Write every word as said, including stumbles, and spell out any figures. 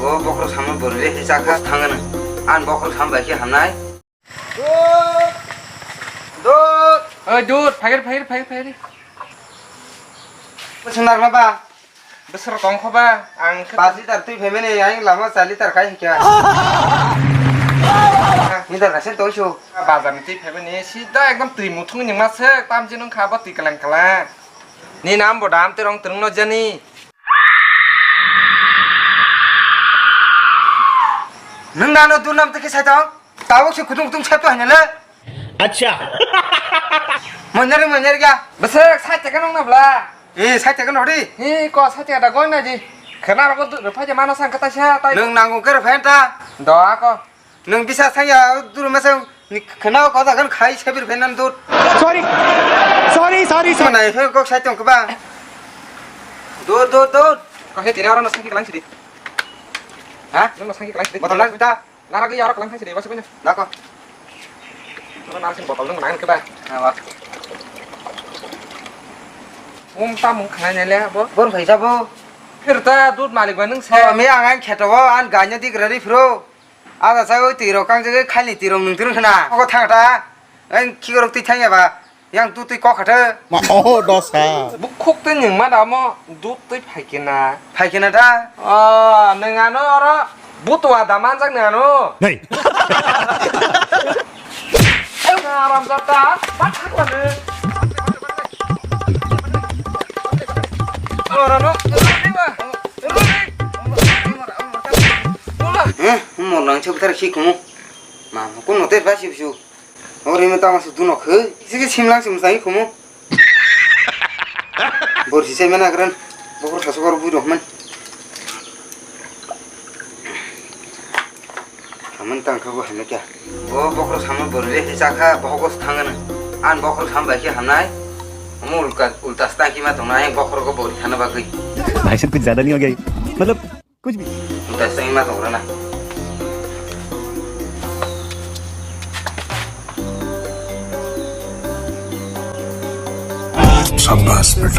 O bokhorok samno borwi le hisa kha thangano. An bokhorok sam bai khe hamnai. Dud! Dud! Oi, dud, phagir, phagir, phagir, phagir. Bwswng narwkna ba? Bwswk tong kho ba? Ang khe Pas litar twi phaimani, ang lama char litar khai hikha. Litar kaisa tong su. Bazar ni twi phaimani, sida ekdom twi muthungni ma se, tamjin wngkha bo twi kalang kalang. Ni nam bo dam twi rong twrwng no jani. Nwng nano durnam twi khe sai tong? Tabuk se kutung kutung sep to hainale. Acha. Monjari monjari kya? Bwswk sait taka nongna bla. Eh, sait taka nodi. He, ko sait taka da goi na ji. Khana rogo du, phai je mano sang kata sa tai. Nwng nango khe phai ta. Do ako. Nwng bisa sangya duru masa ni khana ko da kan khai sabir phai nan dut. Sorry. Sorry, sorry, sorry. Mana he kok sait tong ba. Dut, dut, dut. Ko he tira ora na sangki kalang sidi. Ha? Nwng na sangki kalang sidi. Botol na ta. Narak liya aro kalang thang sidi, basi punya. Nako. Aro narak sini botol nang nang keba. Awa. Um tamung khanai nele bo. Bor khaisa bo. Phir ta dud malik ba nung se. Oh, me ang ang kheto bo, an ganya dik rari phro. Ada sa oi tiro kang je khali tiro nung tiro khna. Ogo thang ta. Ang khigorok twi thang ya ba. Yang dut twi kok kha thw. Ma, oh, dosa. Bukhuk twi nwng ma da mo, dut twi phai khe na. Phai khe na da? Oh, nwng ano oro butua da manjak nwng ano. Nei. Aram jata, bathak lani. Oro no. Eh, mo nang chok tar khi kumu. Ma, kun mo ter ba si su. Ori mo tama su duno khoi. Sigi simlang sim sai kumu. Bor si sai mana kran. Bokor sasu kor bui rohman. Haman tang kha bo hamle kya. Bo bokor samu bor le hi chakha bokor thangana. An bokor sam bai khe hamnai. Mo ulka ulta sta ki ma tongnai bokor ko bor khana bagwi. भाई साहब कुछ ज्यादा नहीं हो गया ये? मतलब कुछ भी। Utai sengma tongrana. शाबाश बेटा।